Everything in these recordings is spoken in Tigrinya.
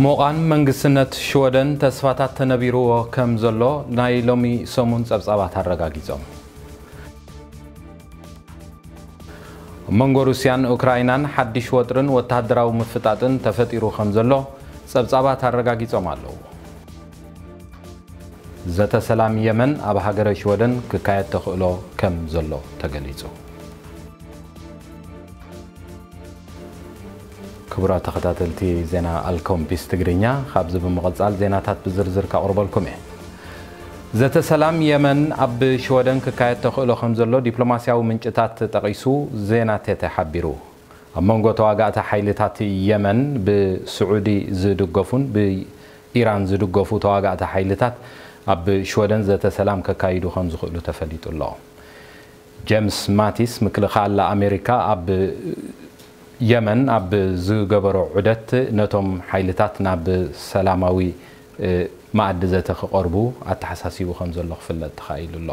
ምዃን መንግስትነት ሽወደን ተስፋታት ተነቢርዎ ከም ዘሎ ናይ ሎሚ ሰሙን ጸብጻባት ኣረጋጊጾም። ኣብ መንጎ ሩስያን ኡክራይናን ሓድሽ ወጥርን ወተሃደራዊ ምፍጣጥን ተፈጢሩ ከም ዘሎ ጸብጻባት ኣረጋጊጾም ኣለዉ። ዘተ ሰላም የመን ኣብ ሃገረ ሽወደን ክካየድ ተኽእሎ ከም ዘሎ ተገሊጹ። ክቡራት ተኸታተልቲ ዜና ኣልኮምፒስ ትግርኛ፣ ካብዚ ብምቕጻል ዜናታት ብዝርዝር ካቕርበልኩም እየ። ዘተ ሰላም የመን ኣብ ሽወደን ክካየድ ተኽእሎ ከም ዘሎ ዲፕሎማስያዊ ምንጭታት ጠቒሱ ዜና ቴተ ሓቢሩ። ኣብ መንጎ ተዋጋእቲ ሓይልታት የመን ብስዑዲ ዝድገፉን ብኢራን ዝድገፉ ተዋጋእቲ ሓይልታት ኣብ ሽወደን ዘተ ሰላም ከካይዱ ከም ዝኽእሉ ተፈሊጡ ኣሎ። ጀምስ ማቲስ ምክልኻል ኣሜሪካ ኣብ የመን ኣብ ዝገበሮ ዑደት ነቶም ሓይልታት ናብ ሰላማዊ፣ እ፣ መኣዲ ዘተ ክቐርቡ ኣተሓሳሲቡ ከም ዘሎ ክፍለጥ ተኻኢሉ ኣሎ።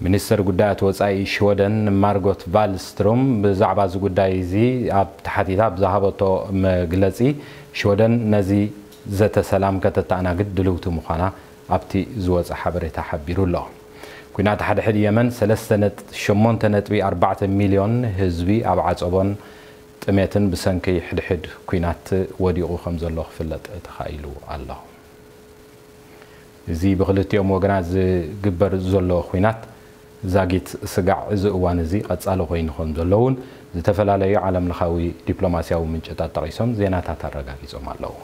ሚኒስትር ጉዳያት ወጻኢ ሽወደን ማርጎት ቫልስትሮም ብዛዕባ እዚ ጉዳይ እዚ ኣብ ተሓቲታ ኣብ ዝሃበቶ መግለጺ፣ ሽወደን ነዚ ዘተ ሰላም ከተተኣናግድ ድልውቲ ምዃና ኣብቲ ዝወጸ ሓበሬታ ሓቢሩ ኣሎ። ኲናት ሓድሕድ የመን ሰለስተ ነጥ-፣ ሸሞንተ ነጥቢ ኣርባዕተ ሚልዮን ህዝቢ ኣብ ዓጸቦን ጥሜትን ብሰንኪ ሕድሕድ ኲናት ወዲቑ ከም ዘሎ ክፍለጥ ተኻኢሉ ኣሎ። እዚ ብክልቲኦም ወገናት ዝግበር ዘሎ ኲናት ዛጊት ስጋዕ እዚ እዋን እዚ ቀጻሊ ኮይኑ ከም ዘሎ እውን ዝተፈላለዩ ዓለምለኻዊ ዲፕሎማስያዊ ምንጭታት ጠቒሶም ዜናታት ኣረጋጊጾም ኣለዉ።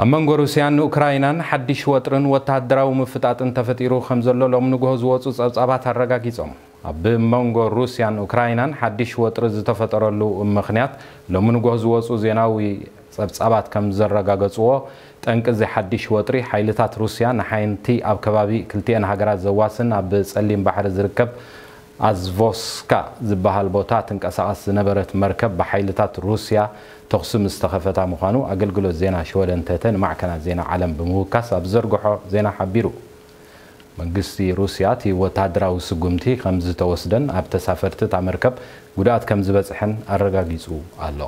ኣብ መንጎ ሩስያን ኡክራይናን ሓድሽ ወጥርን ወተሃደራዊ ምፍጣጥን ተፈጢሩ ከም ዘሎ ሎም ንግሆ ዝወጹ ጸብጻባት ኣረጋጊጾም። ኣብ መንጎ ሩስያን ኡክራይናን ሓድሽ ወጥሪ ዝተፈጠረሉ ምኽንያት ሎም ንግሆ ዝወጹ ዜናዊ ጸብጻባት ከም ዘረጋገጽዎ፣ ጠንቂ እዚ ሓድሽ ወጥሪ ሓይልታት ሩስያ ንሓንቲ ኣብ ከባቢ ክልቲኤን ሃገራት ዘዋስን ኣብ ጸሊም ባሕሪ ዝርከብ ኣዝቮስካ ዝበሃል ቦታ ትንቀሳቐስ ዝነበረት መርከብ ብሓይልታት ሩስያ ተኹሲ ምስ ተኸፈታ ምዃኑ ኣገልግሎት ዜና ሽወደን ተተ ንማዕከናት ዜና ዓለም ብምውካስ ኣብ ዝዘርግሖ ዜና ሓቢሩ። መንግስቲ ሩስያ እቲ ወተሃደራዊ ስጉምቲ ከም ዝተወስደን ኣብ ተሳፈርቲ እታ መርከብ ጉድኣት ከም ዝበጽሐን ኣረጋጊጹ ኣሎ።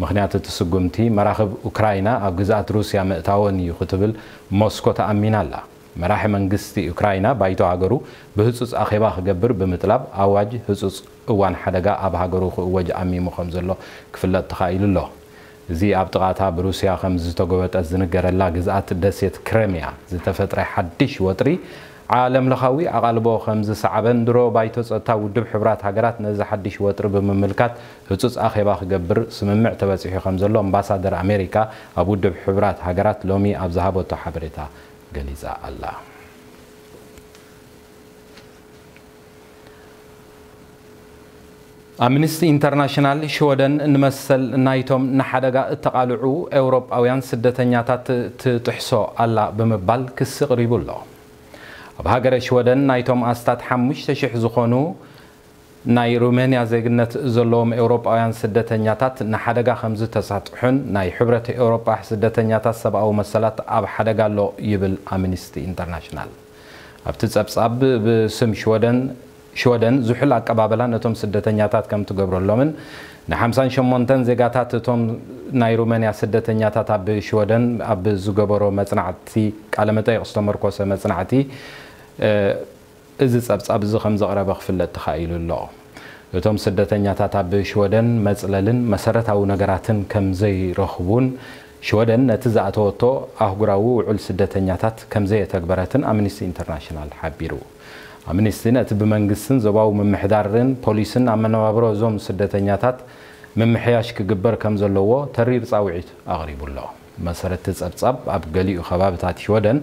ምኽንያት እቲ ስጉምቲ መራኽብ ኡክራይና ኣብ ግዝኣት ሩስያ ምእታወን እዩ ክትብል ሞስኮ ተኣሚና ኣላ። መራሒ መንግስቲ ኡክራይና ባይቶ ሃገሩ ብህጹጽ ኣኼባ ክገብር ብምጥላብ ኣዋጅ ህጹጽ እዋን ሓደጋ ኣብ ሃገሩ ክእወጅ ኣሚሙ ከም ዘሎ ክፍለጥ ተኻኢሉ ኣሎ። እዚ ኣብ ጥቓታ ብሩስያ ከም ዝተጎበጠት ዝንገረላ ግዝኣት ደሴት ክረሚያ ዝተፈጥረ ሓድሽ ወጥሪ ዓለምለኻዊ ኣቓልቦ ከም ዝሰዓበን ድሮ ባይቶ ጸጥታ ውድብ ሕቡራት ሃገራት ነዚ ሓድሽ ወጥሪ ብምምልካት ህጹጽ ኣኼባ ክገብር ስምምዕ ተበጺሑ ከም ዘሎ ኣምባሳደር ኣሜሪካ ኣብ ውድብ ሕቡራት ሃገራት ሎሚ ኣብ ዝሃበቶ ሓበሬታ ገሊጻ ኣላ። ኣምነስቲ ኢንተርናሽናል ሽወደን ንመሰል ናይቶም ንሓደጋ እተቓልዑ ኤውሮጳውያን ስደተኛታት ትጥሕሶ ኣላ ብምባል ክሲ ኣቕሪቡ ኣሎ። ኣብ ሃገረ ሽወደን ናይቶም ኣስታት ሓሙሽተ ሽሕ ዝኾኑ ናይ ሩሜንያ ዜግነት ዘለዎም ኤውሮጳውያን ስደተኛታት ንሓደጋ ከም ዝተሳጥሑን ናይ ሕብረት ኤውሮጳ ስደተኛታት ሰብኣዊ መሰላት ኣብ ሓደጋ ኣሎ ይብል ኣምነስቲ ኢንተርናሽናል። ኣብቲ ጸብጻብ ብስም ሽወደን፣ ሽወደን ዝሑል ኣቀባበላ ነቶም ስደተኛታት ከም ትገብረሎምን ንሓምሳን ሸሞንተን ዜጋታት እቶም ናይ ሩሜንያ ስደተኛታት ኣብ ሽወደን ኣብ ዝገበሮ መጽናዕቲ፣ ቃለ መጠይቕ ዝተመርኮሰ መጽናዕቲ፣ እ፣ እዚ ጸብጻብ እዚ ከም ዘቕረበ ክፍለጥ ተኻኢሉ ኣሎ። እቶም ስደተኛታት ኣብ ሽወደን መጽለልን መሰረታዊ ነገራትን ከም ዘይረኽቡን ሽወደን ነቲ ዝኣተወቶ ኣህጉራዊ ውዑል ስደተኛታት ከም ዘየተግበረትን ኣምነስቲ ኢንተርናሽናል ሓቢሩ። ኣምነስቲ ነቲ ብመንግስትን ዞባዊ ምምሕዳርን ፖሊስን ኣብ መነባብሮ እዞም ስደተኛታት ምምሕያሽ ክግበር ከም ዘለዎ ተሪር ጻውዒት ኣቕሪቡ ኣሎ። መሰረት እቲ ጸብጻብ ኣብ ገሊኡ ከባብታት ሽወደን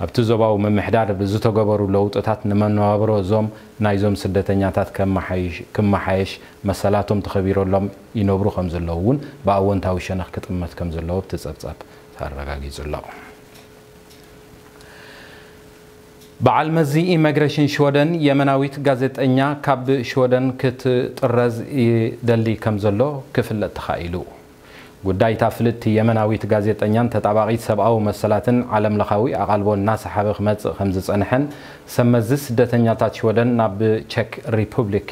ኣብቲ ዞባዊ ምምሕዳር ብዝተገበሩ ለውጥታት ንመነባብሮ እዞም ናይዞም ስደተኛታት ከመሓይሽ-፣ ክመሓየሽ መሰላቶም ተኸቢረሎም ይነብሩ ከም ዘለዉ እውን ብኣወንታዊ ሸነኽ ክጥመት ከም ዘለዎ ኣብቲ ጸብጻብ ተረጋጊጹ ኣሎ። በዓል መዚ ኢሚግሬሽን ሽወደን የመናዊት ጋዜጠኛ ካብ ሽወደን ክትጥረዝ ይደሊ ከም ዘሎ ክፍለጥ ተኻኢሉ። ጉዳይታ ፍልጥቲ የመናዊት ጋዜጠኛን ተጣባቒት ሰብኣዊ መሰላትን ዓለምለኻዊ ኣቓልቦ እናሰሓበ ክመጽእ ከም ዝጸንሐን ሰብ መዚ ስደተኛታት ሽወደን ናብ ቸክ ሪፑብሊክ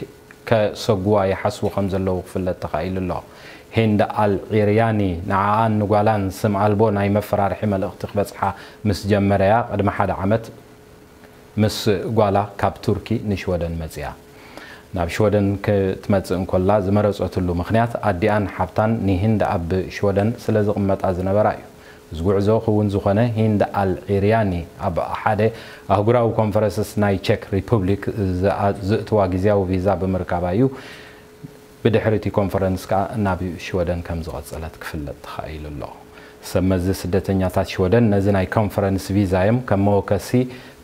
ከሰጉዋ ይሓስቡ ከም ዘለዉ ክፍለጥ ተኻኢሉ ኣሎ። ሂንድ ኣል ዒርያኒ ንዓኣን ንጓላን ስም ኣልቦ ናይ መፈራርሒ መልእኽቲ ክበጽሓ ምስ ጀመረያ ቅድሚ ሓደ ዓመት ምስ ጓላ ካብ ቱርኪ ንሽወደን መጽያ። ናብ ሽወደን ክትመጽእ እንኮላ ዝመረጸትሉ ምኽንያት ኣዲኣን ሓብታን ንሂንድ ኣብ ሽወደን ስለ ዝቕመጣ ዝነበራ እዩ። እዚ ጉዕዞ ክውን ዝኾነ ሂንድ ኣል ዒርያኒ ኣብ ሓደ ኣህጉራዊ ኮንፈረንስ ናይ ቼክ ሪፑብሊክ ዝኣ- ዝእትዋ ግዜያዊ ቪዛ ብምርካባ እዩ። ብድሕሪ እቲ ኮንፈረንስ ከኣ ናብ ሽወደን ከም ዝቐጸለት ክፍለጥ ተኻኢሉ ኣሎ። ሰብ መዚ ስደተኛታት ሽወደን ነዚ ናይ ኮንፈረንስ ቪዛ እዮም ከም መወከሲ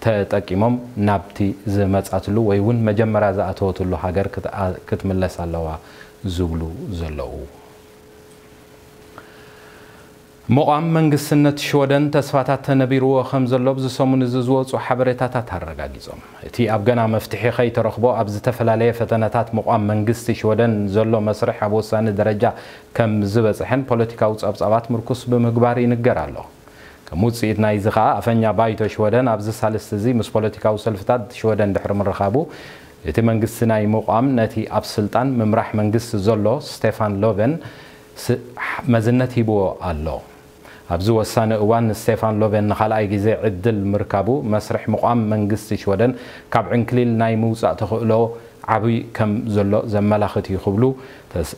ተጠቂሞም ናብቲ ዝመጻትሉ ወይ እውን መጀመርያ ዝኣተወትሉ ሃገር ክትኣ- ክትምለስ ኣለዋ ዝብሉ ዘለዉ። ምቋም መንግስትነት ሽወደን ተስፋታት ተነቢርዎ ከም ዘሎ ኣብዚ ሰሙን እዚ ዝወፁ ሓበሬታታት ኣረጋጊጾም። እቲ ኣብ ገና መፍትሒ ከይተረኽቦ ኣብ ዝተፈላለየ ፈተነታት ምቋም መንግስቲ ሽወደን ዘሎ መስርሕ ኣብ ወሳኒ ደረጃ ከም ዝበጽሐን ፖለቲካዊ ጸብጻባት ምርኩስ ብምግባር ይንገር ኣሎ። ከም ውጽኢት ናይዚ ከኣ ኣፈኛ ባይቶ ሽወደን ኣብዚ ሳልስቲ እዚ ምስ ፖለቲካዊ ሰልፍታት ሽወደን ድሕሪ ምርኻቡ እቲ መንግስቲ ናይ ምቋም ነቲ ኣብ ስልጣን ምምራሕ መንግስቲ ዘሎ ስቴፋን ሎቨን ስ- መዝነት ሂብዎ ኣሎ። ኣብዚ ወሳኒ እዋን ንስቴፋን ሎቬን ንኻልኣይ ግዜ ዕድል ምርካቡ መስርሕ ምቋም መንግስቲ ሽወደን ካብ ዕንክሊል ናይ ምውፃእ ተኽእሎ ዓብይ ከም ዘሎ ዘመላኽት እዩ ክብሉ ተስ-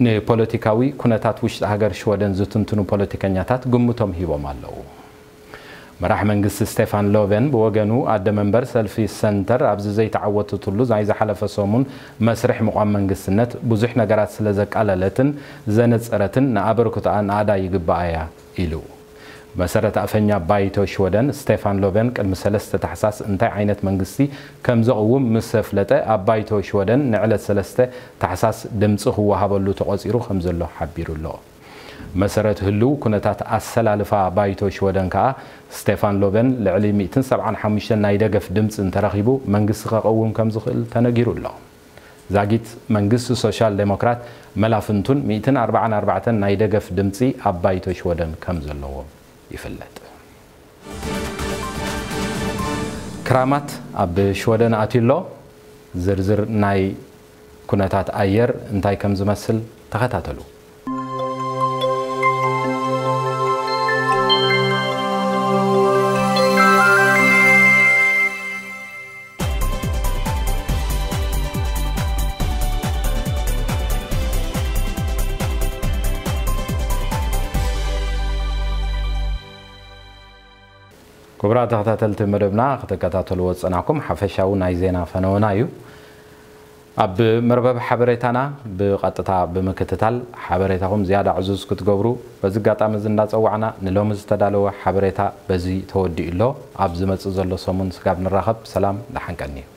ንፖለቲካዊ ኩነታት ውሽጢ ሃገር ሽወደን ዝትንትኑ ፖለቲከኛታት ግምቶም ሂቦም ኣለዉ። መራሕ መንግስቲ ስቴፋን ሎቬን ብወገኑ ኣደ መንበር ሰልፊ ሰንተር ኣብዚ ዘይተዓወተትሉ ናይ ዝሓለፈ ሰሙን መስርሕ ምቋም መንግስትነት ብዙሕ ነገራት ስለ ዘቃለለትን ዘነጸረትን ንኣበርክቶኣ ናእዳ ይግባኣ እያ ኢሉ። ብመሰረት ኣፈኛ ባይቶ ሽወደን ስቴፋን ሎቬን ቅድሚ ሰለስተ ታሕሳስ እንታይ ዓይነት መንግስቲ ከም ዘቕውም ምስ ኣፍለጠ ኣብ ባይቶ ሽወደን ንዕለት ሰለስተ ታሕሳስ ድምፂ ክወሃበሉ ተቖፂሩ ከም ዘሎ ሓቢሩ ኣሎ። መሰረት ህልው ኩነታት ኣሰላልፋ ባይቶ ሽወደን ከኣ ስቴፋን ሎቨን ልዕሊ ሚእትን ሰብዓን ሓሙሽተን ናይ ደገፍ ድምፂ እንተረኺቡ መንግስቲ ከቐውም ከም ዝኽእል ተነጊሩ ኣሎ። ዛጊት መንግስቲ ሶሻል ዴሞክራት መላፍንቱን ሚእትን ኣርባዓን ኣርባዕተን ናይ ደገፍ ድምፂ ኣብ ባይቶ ሽወደን ከም ዘለዎም ይፍለጥ። ክራማት ኣብ ሽወደን ኣትዩ ኣሎ። ዝርዝር ናይ ኩነታት ኣየር እንታይ ከም ዝመስል ተኸታተሉ። ክቡራት ተኸታተልቲ መደብና ክትከታተልዎ ዝጸናሕኩም ሓፈሻዊ ናይ ዜና ፈነወና እዩ። ኣብ መርበብ ሓበሬታና ብቐጥታ ብምክትታል ሓበሬታኹም ዝያዳ ዕዙዝ ክትገብሩ በዚ ኣጋጣሚ እዚ እንዳጸዋዕና ንሎሚ ዝተዳለወ ሓበሬታ በዚ ተወዲኡ ኣሎ። ኣብ ዝመጽእ ዘሎ ሰሙን ስጋብ ንራኸብ ሰላም ደሓን ቀንዩ።